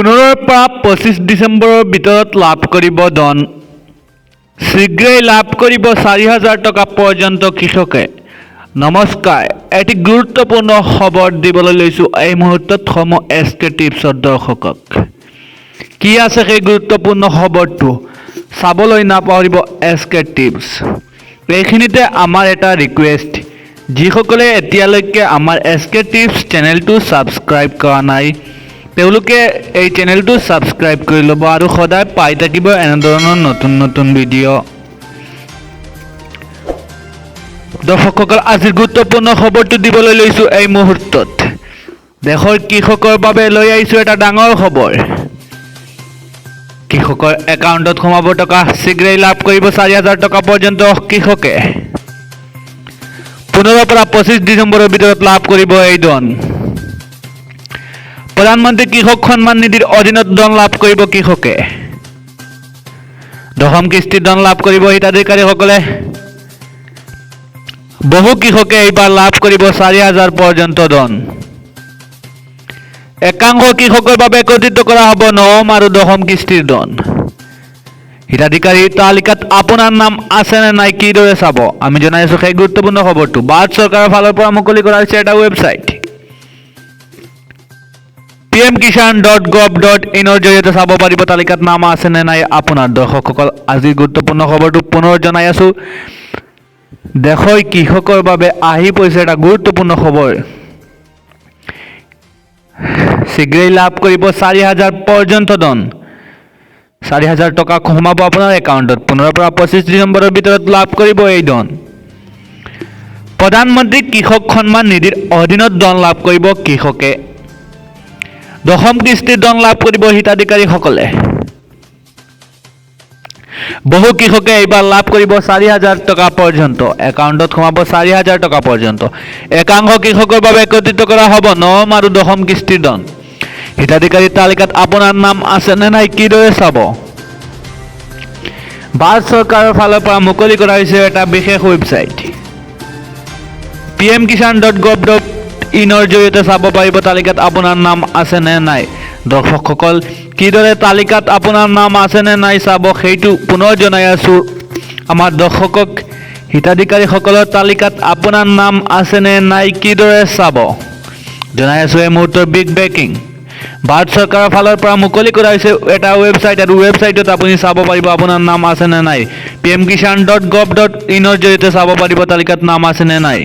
15ৰ পৰা 25 ডিচেম্বৰৰ ভিতৰত লাভ কৰিব ধন। শীঘ্ৰেই লাভ কৰিব 4000 টকা পৰ্যন্ত কৃষকে। নমস্কাৰ, এটি গুৰুত্বপূৰ্ণ খবৰ দিবলৈ লৈছোঁ এই মুহূৰ্তত সমূহ এছ কে টিপছৰ দৰ্শকক। কি আছে সেই গুৰুত্বপূৰ্ণ খবৰটো চাবলৈ নাপাহৰিব এছ কে টিপছ। এইখিনিতে আমাৰ এটা ৰিকুৱেষ্ট, যিসকলে এতিয়ালৈকে আমাৰ এছ কে টিপছ চেনেলটো ছাবস্ক্ৰাইব কৰা নাই, তেওঁলোকে এই চেনেলটো ছাবস্ক্ৰাইব কৰি ল'ব আৰু সদায় পাই থাকিব এনেধৰণৰ নতুন নতুন ভিডিঅ'। দৰ্শকসকল, আজিৰ গুৰুত্বপূৰ্ণ খবৰটো দিবলৈ লৈছোঁ এই মুহূৰ্তত। দেশৰ কৃষকৰ বাবে লৈ আহিছোঁ এটা ডাঙৰ খবৰ। কৃষকৰ একাউণ্টত সোমাব টকা। শীঘ্ৰেই লাভ কৰিব 4000 টকা পৰ্যন্ত কৃষকে। 15ৰ পৰা 25 ডিচেম্বৰৰ ভিতৰত লাভ কৰিব এই ধন। প্ৰধানমন্ত্ৰী কৃষক সন্মান নিধিৰ অধীনত ধন লাভ কৰিব কৃষকে। দশম কিস্তিৰ ধন লাভ কৰিব হিতাধিকাৰীসকলে। বহু কৃষকে এইবাৰ লাভ কৰিব 4000 পৰ্যন্ত ধন। একাংশ কৃষকৰ বাবে একত্ৰিত কৰা হ'ব নৱম আৰু দশম কিস্তিৰ ধন। হিতাধিকাৰীৰ তালিকাত আপোনাৰ নাম আছে নে নাই কিদৰে চাব, আমি জনাই আছোঁ সেই গুৰুত্বপূৰ্ণ খবৰটো। ভাৰত চৰকাৰৰ ফালৰ পৰা মুকলি কৰা হৈছে এটা ৱেবছাইট। pmkisan.gov.inৰ জৰিয়তে চাব পাৰিব তালিকাত নাম আছে নে নাই আপোনাৰ। দৰ্শকসকল, আজিৰ গুৰুত্বপূৰ্ণ খবৰটো পুনৰ জনাই আছোঁ। দেশৰ কৃষকৰ বাবে আহি পৰিছে এটা গুৰুত্বপূৰ্ণ খবৰ। শীঘ্ৰেই লাভ কৰিব 4000 পৰ্যন্ত ধন। 4000 টকা সোমাব আপোনাৰ একাউণ্টত। 15ৰ পৰা 25 ডিচেম্বৰৰ ভিতৰত লাভ কৰিব এই ধন। প্ৰধানমন্ত্ৰী কৃষক সন্মান নিধিৰ অধীনত ধন লাভ কৰিব কৃষকে। দশম কিস্তিৰ ধন লাভ কৰিব হিতাধিকাৰীসকলে। বহু কৃষকে এইবাৰ লাভ কৰিব 4000 টকা পৰ্যন্ত। একাউণ্টত সোমাব 4000 টকা পৰ্যন্ত। একাংশ কৃষকৰ বাবে একত্ৰিত কৰা হ'ব নৱম আৰু দশম কিস্তিৰ ধন। হিতাধিকাৰীৰ তালিকাত আপোনাৰ নাম আছে নে নাই কিদৰে চাব? ভাৰত চৰকাৰৰ ফালৰ পৰা মুকলি কৰা হৈছে এটা বিশেষ ৱেবছাইট। pmkisan.gov.inৰ জৰিয়তে চাব পাৰিব তালিকাত আপোনাৰ নাম আছে নে নাই। দৰ্শকসকল, কিদৰে তালিকাত আপোনাৰ নাম আছে নে নাই চাব, সেইটো পুনৰ জনাই আছোঁ আমাৰ দৰ্শকক। হিতাধিকাৰীসকলৰ তালিকাত আপোনাৰ নাম আছে নে নাই কিদৰে চাব, জনাই আছোঁ এই মুহূৰ্তৰ বিগ ব্ৰেকিং। ভাৰত চৰকাৰৰ ফালৰ পৰা মুকলি কৰা হৈছে এটা ৱেবছাইট আৰু ৱেবছাইটত আপুনি চাব পাৰিব আপোনাৰ নাম আছে নে নাই। pmkisan.gov.inৰ জৰিয়তে চাব পাৰিব তালিকাত নাম আছে নে নাই।